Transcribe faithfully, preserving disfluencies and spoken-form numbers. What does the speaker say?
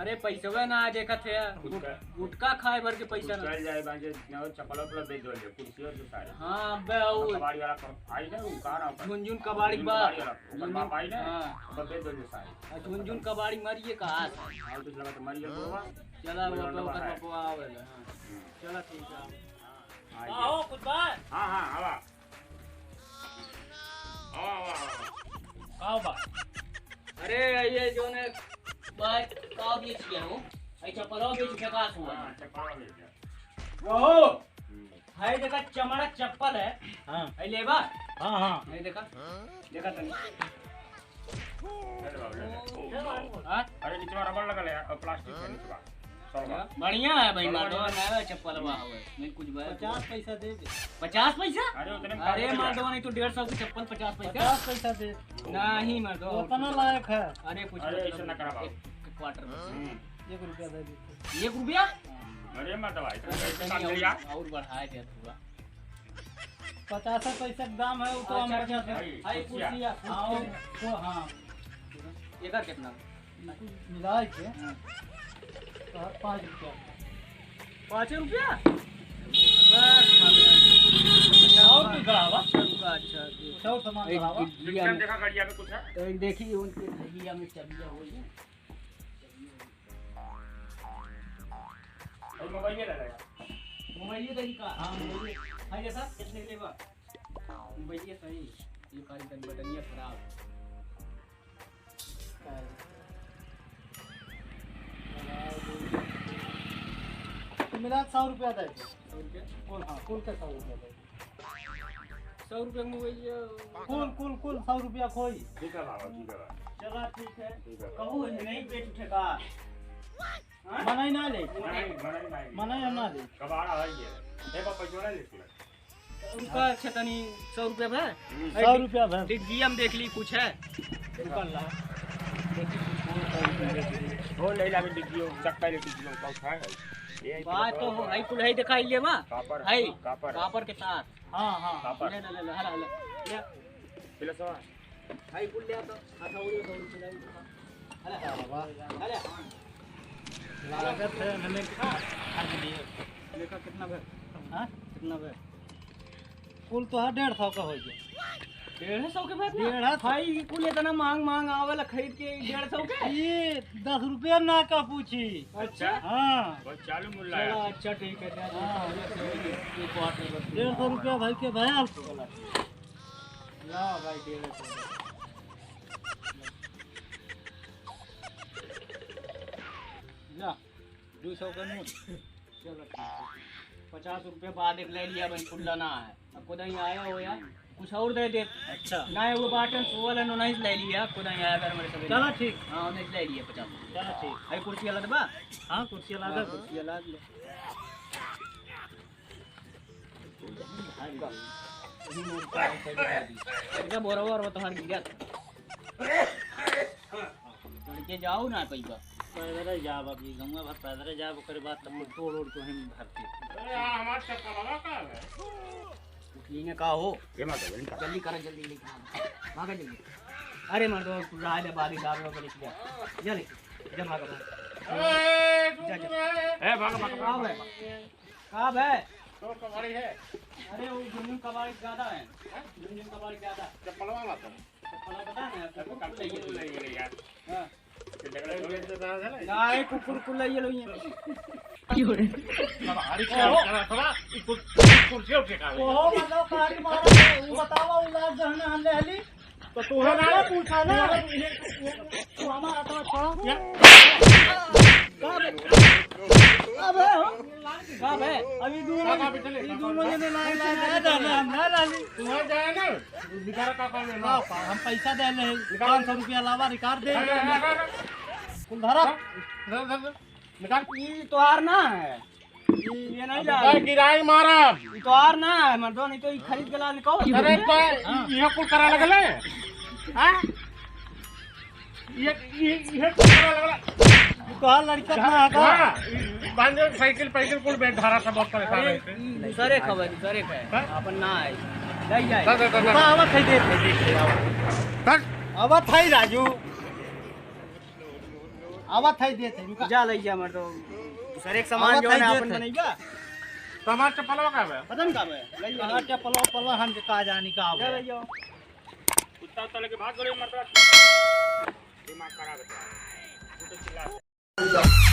अरे पैसवे ना आ देखत है। गुटखा। गुटखा खाए भर के पैसा ना। चल जाए बाजे, ना चप्पल वप्पल बेच दो, कुर्सी और जो सारे। हाँ, बे, वो कबाड़ी वाला पर आई ना, वो कहाँ रहा पर? झुनझुन कबाड़ी झुनझुन बा। कबाड़ी वाला, ओकर झुनझुन, बाप आई ना, हाँ। ओकर बेच दो जो सारे। आ, झुनझुन कबाड़ी मरिए कहाँ से? हाँ, कुछ लगा तो मरिए बुढ़वा। चला, वो वो लौंडवा ओकर है। बपवा आवे ला, हाँ। हम्म। चला, ठीक है। हाँ, का हो, कुछ बात? हाँ, हाँ, आवा। आवा, आवा, आवा। का बा? अरे, ये जो ने, भाई, का बेच गया हो? आई चप्पलवा बेच के का हुआ? हाँ, चप्पलवा बेच गया। ओहो! हम्म। हाय देखा, चमड़ा चप्पल है। हाँ। हाय लेबा? हाँ, हाँ। हाय देखा। देखा तनी। अरे बाप रे। हाँ? अरे निचवा रबड़ लगल है और प्लास्टिक है निचवा। सलवा। बढ़िया है भाई, सलवा माधवा, नहीं। नया चप्पल हुआ है। नहीं कुछ भाई। पचास पैसा दे दे। पचास पैसा? अरे उतने में अरे काम हो जाए। माधवा, नहीं तो डेढ़ सौ की चप्पल पचास पैसा। पचास पैसा दे। नहीं माधवा। उतना लायक है। अरे कुछ अरे नहीं, ऐसे ना करा बाबू। एक क्वार्टर में। हम्म। एक रुपया दे दे। एक रुपया? अरे माधवा, इतना अरे पैसा नहीं, नहीं यार। और, और बढ़ाए दे थोड़ा। पचास पैसा के दाम है, वो तो हम अच्छा, पचास अच्छा। भाई, हाय कुर्सिया। कुर्सिया, हाँ, कुर्सिया। तो हाँ। एकर कितना? मिला के हाँ। तो पाँच रुपया। पाँच रुपया? बस, हाँ। और कुछ बढ़ावा? अच्छा, रुका, अच्छा, अच्छा। कुछ और सामान एक बढ़ावा? डिग्गिया में, देखा, गाड़िया में कुछ है? तो एक देखिए, उनके डिग्गिया में चबिया होई है। और मोबाइल ये लगा। मोबाइल ये देखी का? हाँ, मोबाइल ये। हाँ, ये सर, कितने के लेबा? मोबाइल ये सही। ये खाली तन बटनिया खराब। तो मिला सौ रुपया दे दे। सौ रुपया? कुल, हाँ, कुल के सौ रुपया दे दे। सौ रुपया में वही, अ, कुल, कुल, कुल सौ रुपया खोई। ठीक है बाबा, ठीक है बाबा। चला ठीक है। ठीक है। कहू है नहीं पेट उठे का? हाँ? मनई ना ले। नहीं, मनई नहीं। मनई हम ना ले। कबाड़ा है ये। ए बाबा, पैसा ले ले। उनका अच्छा तनी सौ रुपया भा? हम्म। सौ रुपया भा। डिग्गिया में देख ली कुछ है। देखा। निकल ला। हो ले ला डिग्गियो, चक्का ले डिग्गियो, का उठा है। ये बात तो हो, हाई कुल है दिखाई ले बा। कापर, हाई, कापर। कापर के तार। हाँ, हाँ। कापर। ले, ले, ले, ले, हला, हला। ले। पिलसवा। हाई कुल ले आ तो, हथौड़ी, हथौड़ी चलाई। हला, हला। बाबा। हला, हाँ। लागत है, हमें खा, खा के लिए। देखा कितना भर? हाँ? कितना भर? कुल तो है डेढ़ सौ का हो गया। डेढ़ सौ के बाद ना? डेढ़ सौ। भाई, ये कुल इतना मांग, मांग आवेला खरीद के डेढ़ सौ के? ये दस रुपया ना का पूछी। अच्छा? हाँ। बहुत चालू मूल्य है। चला, अच्छा, ठीक है, ठीक है। हाँ। ये क्वार्टर कर दो। डेढ़ सौ रुपया भाई के भैया। चला, ठीक है। ला भाई, डेढ़ सौ। ला, दो सौ का नोट। चलो, ठीक है। पचास रुपया बाद एक ले लिया भाई, खुला ना है। अब खुदा ही आया हो यार, कुछ और दे दे। अच्छा। ना है वो बाटन सोवल है, नो नहीं ले लिया, खुदा ही आया घर मेरे सभी। चलो, ठीक। हाँ, नहीं ले लिया पचास रुपया। चलो, ठीक। भाई, कुर्सी वाला दबा। हाँ, कुर्सी वाला हाँ, दे। कुर्सी वाला ले। इधर बोरा, बोरा, बोरा, तोहार गिरा। चढ़ के जाओ ना, पैसा। पैदल ही जाब, अभी गंगा भर पैदल ही जाब, ओकरे बाद तब कुल तोड़ ओड़ के वहीं भरते। अरे यार, हमार चप्पलवा कहाँ है? उठली ने का हो? ये मत बोल, इनका। जल्दी करो, जल्दी लेके आओ। भागो जल्दी। अरे मर्दो, राय दे, बारी साहब, ओकरे से जा। जा ले, जा भागो, भागो। ए, जा, जा। ए, भागो, भागो, भागो। आओ भाई। का बे? तो कबाड़ी है। अरे, वो झुनझुन कबाड़ी ज्यादा है। हैं? झुनझुन कबाड़ी ज्यादा। चप्पलवा ला तो। चप्पलवा पता है, अरे, कुकुर कल को ले बोल रही है यार। हाँ। कि झगड़ा हो गया तो कहाँ से लाई? नहीं, कुकुर को ले लो ये। कबाड़ी क्या करा था? ये कुर-, कुर्सी उठे का? ओहो, मतलब, कबाड़ी मारा, वो बतावा, वो लाग जहन हम ले हली। तो तू है ना? पूछा ना। तू हमारा तो छोड़ा। का बे? का बे? अभी दोनों, का, का, ये दोनों जने ना, ना, ना, ना, ना, ना, ना। तू है जाए ना? बेचारा का काम है ना? हम पैसा दे ले, निकाल। पाँच सौ रुपया लावा, रिकॉर्ड दे। अरे, अरे, अरे, अरे। कुल धरा। धर, धर, धर। निकाल। ई तोहार ना है। ई ये नहीं अब जा। भाई गिराई मारा। ई तोहार ना है, मर्दो, नहीं तो ई खरीद के ला निकाल। अरे तो हाँ। ये कुल करा लगले? हाँ? ये, ये, ये कुल करा लगले? ई तोहार लड़का ना है का? हाँ, बांधे साइकिल, पाइकिल कुल बेच धारा था, बहुत परेशान अरे, है। ई दूसरे खबर, दूसरे का है। हाँ? अपन ना है। ले जाए। धर, धर, धर, धर। रुका, आवत है, देख, देख, देख, आवत। धर। आवत है, राजू। आवत है, देत है, रुका। जा लइ जा, मर्दो। दूसरे के सामान आवत जो है, ना, देत अपन है। बनइबा। तो हमार चप्पलवा का बे? पता नहीं का बे। लइ जा। हमार चप्पलवा, पलवा हम के का जानी का बे। जा लइ जाओ। कुत्ता उत्ता लेके भाग गए, मर्दवा। दिमाग खराब है। तू तो चिल्ला।